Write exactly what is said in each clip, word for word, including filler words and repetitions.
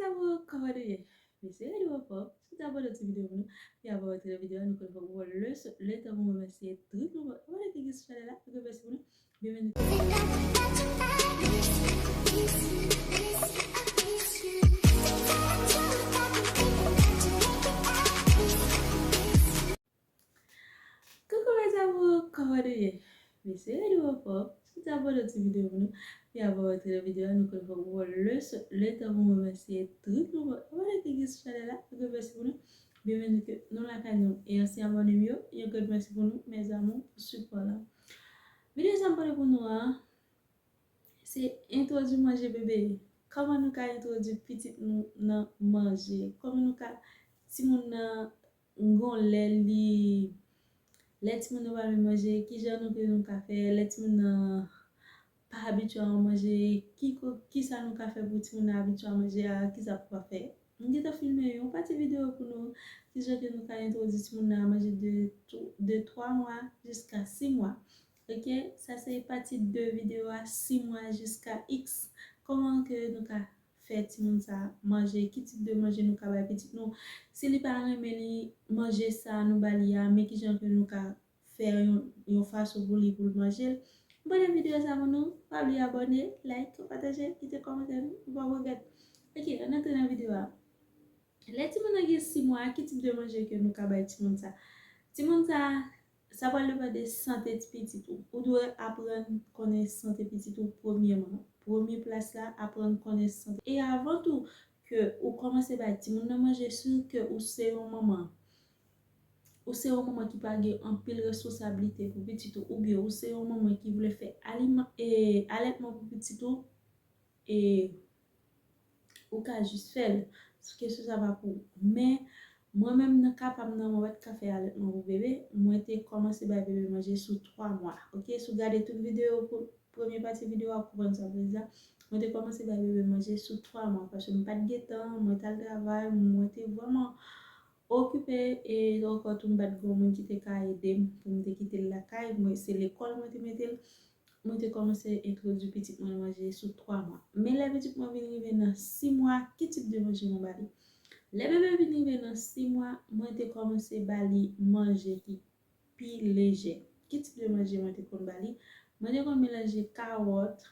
Bravo, kòman nou ye? Mesye, nou anfòm. Si w te abòne sou videyo pou nou, epi apre w antre nan videyo a, nou konn fòk ou pran le, le tan pou w remèsye tout moun. Abòne ki gen sou chanèl la, nou gen mèsi pou nou. Byenveni. Koukou mes amours, kòman nou ye? Mesye, nou anfòm. Si w te abòne sou videyo pou nou, epi apre w antre nan videyo a, nou konn fòk ou pran le, le tan pou w remèsye tout moun. Abòne ki gen sou chanèl la, nou gen mèsi pou nou. Byenveni ke nou lakay nou. E ansyen abòne m yo, yon grann mèsi pou nou, mes amours, pou sipò la. Videyo sa m pote pou nou an, se entwodui manje bebe. Kòman nou ka entwodui pitit nou nan manje? Kòman nou ka, timoun nan gon lè li, lè timoun nan pa vle manje, kijan nou ke nou ka fè, lè timoun nan pa abitye a manje, ki ko-, kisa nou ka fè pou timoun nan abitye a manje a, kisa pou pa fè. M gentan filme yon pati videyo pou nou, kijan ke nou ka entwodui timoun nan a manje de tou-, de twa mwa jiska sis mwa. Ok, sa se pati de videyo a, sis mwa jiska X. Kòman ke nou ka fè timoun sa manje, ki tip de manje nou ka bay pitit nou. Si li pa renmen li manje sa nou ba li a, men kijan ke nou ka fè yon, yon fason pou li, pou l manje l. M pote videyo sa pou nou, pa bliye abòne, like, pataje, kite kòmantè nou, ou p ap regrèt. Ok, ann antre nan videyo a. Lè timoun nan gen sis mwa, ki tip de manje ke nou ka bay timoun sa? Timoun sa, sa pral depann de sante ti pitit ou. Ou dwe aprann konnen sante pitit ou premyèman. Premye plas la, aprann konnen sante. E avan tou, ke ou kòmanse bay timoun nan manje, si ke ou se yon manman, ou se yon manman ki pa gen anpil responsablite pou pitit ou, oubyen ou se yon manman ki vle fè aliman-, e, alètman pou pitit ou, e ou ka jis fè l. Kesyon sa pa pou ou. Men, mwen menm nan ka pa m nan, mwen pa t ka fè alètman pou bebe. Mwen te kòmanse bay bebe manje sou twa mwa. Ok, si w gade tout videyo pou premye pati videyo a, w ap konprann sa m vle di la. Mwen te kòmanse bay bebe manje sou twa mwa, paske m pa t gen tan, mwen t al travay, mwen te vrèman okipe, e ankò tou m pa t gen moun ki te ka ede m pou m te kite l lakay, mwen se lekòl mwen te mete l. Mwen te kòmanse entwodui pitit mwen manje sou twa mwa. Men lè pitit mwen vin rive nan sis mwa, ki tip de manje mwen ba li? Lè bebe vin rive nan sis mwa, mwen te kòmanse ba li manje ki pi lejè. Ki tip de manje mwen te konn ba li? Mwen te konn melanje kawòt,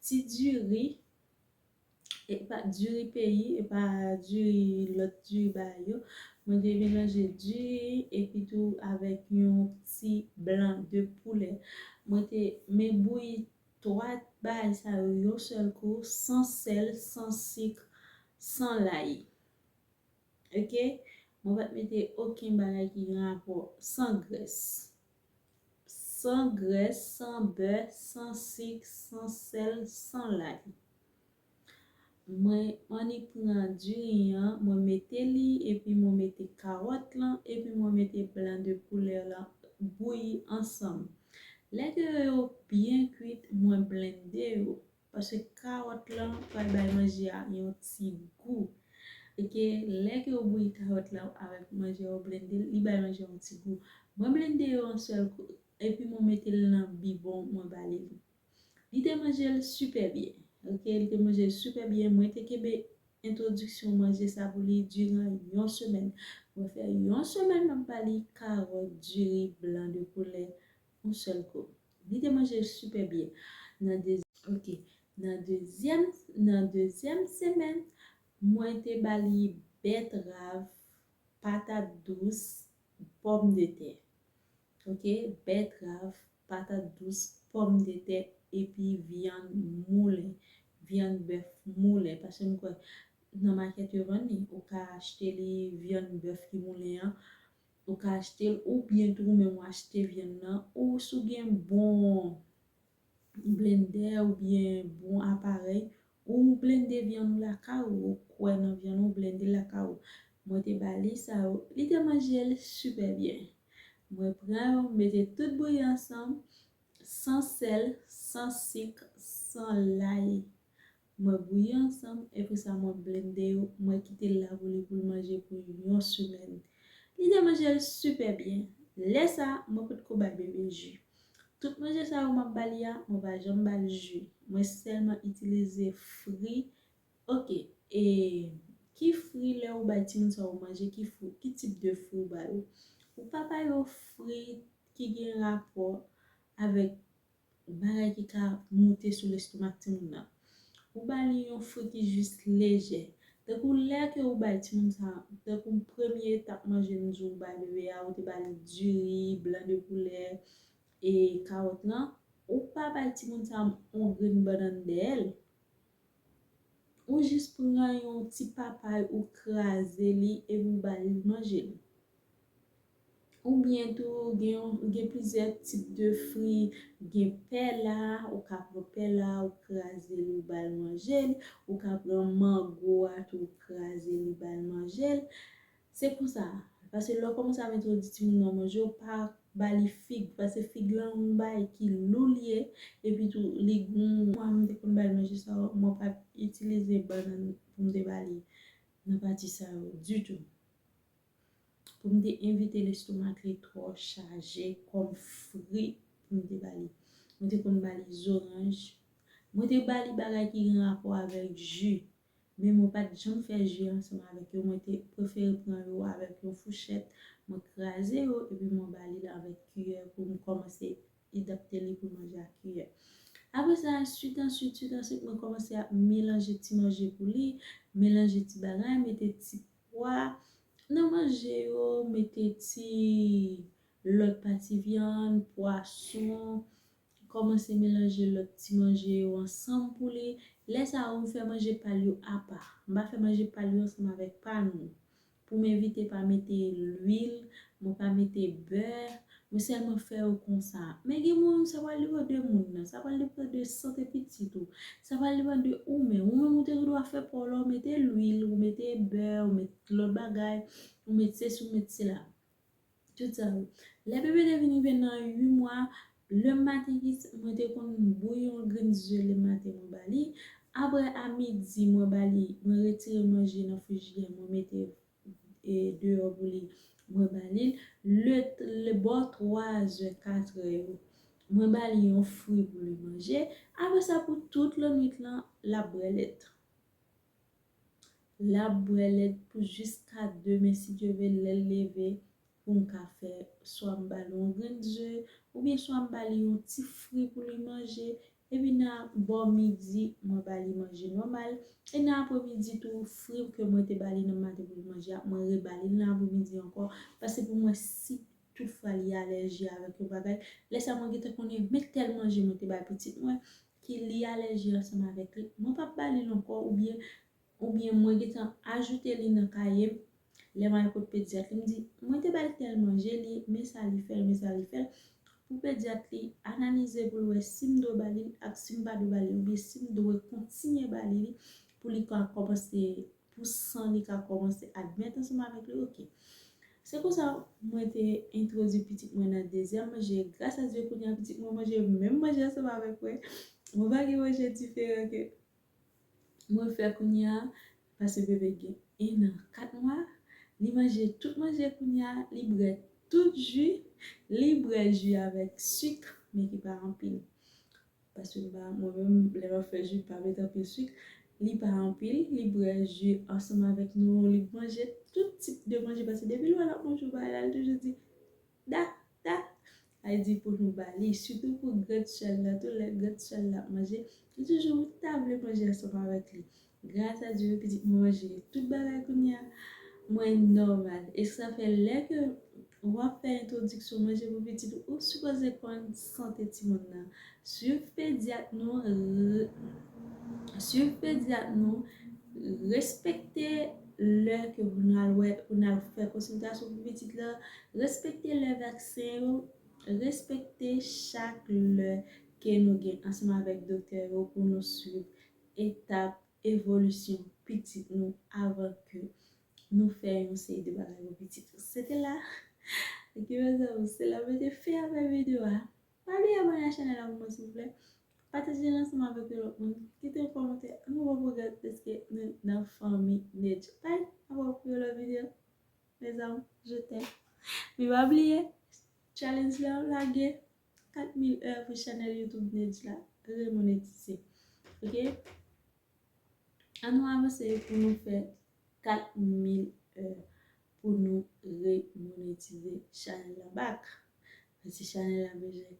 ti diri, e pa diri peyi, e pa diri, lòt diri bagay yo. Mwen te melanje diri epi tou avèk yon ti blan de poulè. Mwen te, men bouyi twa bagay sa yo yon sèl kou, san sèl, san sik, san lay. Ok? Mwen pa t mete okenn bagay ki gen rapò, san grès. San grès, san bè, san sik, san sèl, san lay. Mwen annik pran diri an, mwen mete li, epi mwen mete kawòt lan, epi mwen mete blan de poulè lan bouyi ansanm. Lè ke yo byen kwit, mwen blende yo. Paske kawòt lan pral bay manje a yon ti gou. Ok, lè ke w bouyi kawòt lan avèk manje a, w blende l, li bay manje a yon ti gou. Mwen blende yo yon sèl kou, epi mwen mete l nan bibwon, mwen bale li. Li te manje l sipè byen. Ok, li te manje l sipè byen. Mwen te kenbe entwodiksyon manje sa pou li diran yon semèn. Mwen fè yon semèn m ap ba li kawòt, diri, blan de poulè, yon sèl kou. Li te manje l sipè byen. Nan de, ok. Nan dezyèm, nan dezyèm semèn, mwen te ba li bètrav, patat dous, pòmdetè. Ok, bètrav, patat dous, pòmdetè, epi vyann moulen, vyann bèf moulen. Paske m kwè nan makèt yo vann li, ou ka achte li, vyann bèf ki moulen an, ou ka achte l, oubyen tou ou menm ou achte vyann nan, ou si w gen bon blendè oubyen bon aparèy, ou blende vyann ou lakay ou, ou kwè nan vyann ou, blende l lakay ou. Mwen te ba li sa yo, li te manje l sipè byen. Mwen pran yo, mete tout bouyi ansanm, san sèl, san sik, san lay. Mwen bouyi ansanm, epi sa mwen blende yo, mwen kite l la pou li pou l manje pou yon semèn. Li te manje l sipè byen. Lè sa, mwen potko bay bebe ji. Tout manje sa yo m ap ba li a, mwen pa janm ba l ji. Mwen sèlman itilize fri Ok, e ki fri lè ou bay timoun sa yo manje, ki fri, ki tip de fri ou ba yo? Ou pa ba yo fri ki gen rapò avèk bagay ki ka moute sou lestomak timoun nan. Ou ba li yon fri ki jis lejè. Tankou lè ke ou bay timoun sa, tankou premye etap manje m di ou bay bebe a, ou te ba li diri, blan de poulè, e kawòt lan, ou pa bay timoun sa yon grenn bannann dèyè l. Ou jis pran yon ti papay, ou kraze li, epi ou ba li manje l. Oubyen tou, gen, gen plizyè tip de fri. Gen pèla, ou ka pran pèla, ou kraze li, ou ba l manje l. Ou ka pran mango a tou, ou kraze li, ba l manje l. Se konsa. Paske lè w kòmanse ap entwodui timoun nan manje, ou pa ba li fig. Paske fig lan yon bagay ki lou li ye. Epi tou, li gon. Mwen, m te konn ba l manje sa, mwen pa t itilize bannann pou m te ba li nan pati sa yo ditou. Pou m te evite lestomak li twò chaje kòm fri pou m te ba li. Mwen te konn ba li zoranj. Mwen te ba li bagay ki gen rapò avèk ji. Men mwen pa t janm fè ji ansanm avèk yo. Mwen te prefere pran yo avèk yon fouchèt. Mwen kraze yo, epi mwen ba li l avèk kiyè pou m kòmanse adapte li pou manje ak kiyè. Apre sa, swit answit, swit answit, mwen kòmanse ap melanje ti manje pou li, melanje ti bagay, mete ti pwa nan manje yo, mete ti lòt pati vyann, pwason, kòmanse melanje lòt ti manje yo ansanm pou li. Lè sa a, ou fè manje pa l yo apa. M pa fè manje pa l yo ansanm avèk pa nou. Pou m evite pa mete lwil, mwen pa mete bè, mwen sèlman fè yo konsa. Men gen moun, sa pral depann de moun nan, sa pral depann de sante pitit ou, sa pral depann de ou menm. Ou menm ou te gen dwa fè pa w la, ou mete lwil, ou mete bè, ou mete lòt bagay, ou mete sesi, ou mete sela. Tout sa yo. Lè bebe te vin rive nan uit mwa, lematen ki mwen te konn bouyi yon grenn ze lematen mwen ba li. Apre a midi mwen ba li, mwen retire manje nan frijidè, mwen mete e deyò pou li, mwen ba li l. Le, le bò twa zè, kat è yo, mwen ba li yon fri pou li manje. Apre sa, pou tout lannwit lan, l ap bwè lèt. L ap bwè lèt pou jiska demen, si Dye vle, lè l leve, pou m ka fè, swa m ba li yon grenn ze, oubyen swa m ba li yon ti fri pou li manje, epi nan bò midi, mwen ba li manje nòmal, e nan apremidi tou, fri ke mwen te ba li nan maten pou li manje a, mwen reba li nan apremidi ankò, paske pou mwen, si toutfwa li alèji avèk yon bagay, lè sa mwen gentan konnen, men tèl manje mwen te bay pitit mwen, ki li alèji ansanm avèk li, mwen p ap ba li l ankò, oubyen oubyen mwen gentan ajoute li nan kaye m, lè m al kot pedyat li, m di, mwen te ba l tèl manje, li, men sa li fè l, men sa li fè l. Pou pedyat li analize pou l wè si m dwe ba li l ak si m pa dwe ba li l, oubyen si m dwe kontinye ba li li pou li ka kòmanse, pou san li ka kòmanse admèt ansanm avèk li, oke. Se konsa mwen te entwodui pitit mwen nan dezyèm manje. Gras a Dye, kounye a pitit mwen manje menm manje ansanm avèk mwen. Mwen pa gen manje diferan ke mwen fè kounye a, paske bebe gen en an kat mwa, li manje tout manje kounye a, li bwè tout ji, li bwè ji avèk sik, men ki pa anpil. Paske m pa, mwen menm, lè m ap fè ji, pa met anpil sik, li pa anpil, li bwè ji ansanm avèk nou, li manje tout tip de manje, paske depi l wè l ap manje yon bagay la, li toujou di, da, da. Ay di pou nou ba li, sitou pou grandsè l la tou, lè grandsè l la ap manje, li toujou ta vle manje ansanm avèk li. Gras a Dye, pitit mwen manje tout bagay kounye a, mwen nòmal. E sa fè lè ke w ap fè entwodiksyon manje pou pitit ou, ou sipoze konn sante timoun nan. Swiv pedyat nou, re-, swiv pedyat nou, respekte lè ke pou n al wè, pou n al fè konsiltasyon pou pitit la, respekte lè vaksen yo, respekte chak lè ke nou gen ansanm avèk doktè yo pou nou swiv etap evolisyon pitit nou avan ke nou fè yon seri de bagay pou pitit nou. Se te la. Ok, mezanmi, se la mwen te fè avè videyo a. Pa bliye abòne a chanèl la pou mwen, silvouplè. Pataje l ansanm avèk yon lòt moun. Kite yon kòmantè. Nou pran pwogram deske nou nan fanmi Nedj. Bye. N ap wè pou yon lòt videyo. Mezanmi, je t'aime. Men pa bliye, challenge la lage. Kat mil è pou chanèl YouTube Nedj la remonetize. Ok? An nou avanse pou nou fè kat mil è pou nou remonetize chanèl la back. Paske chanèl la bezwen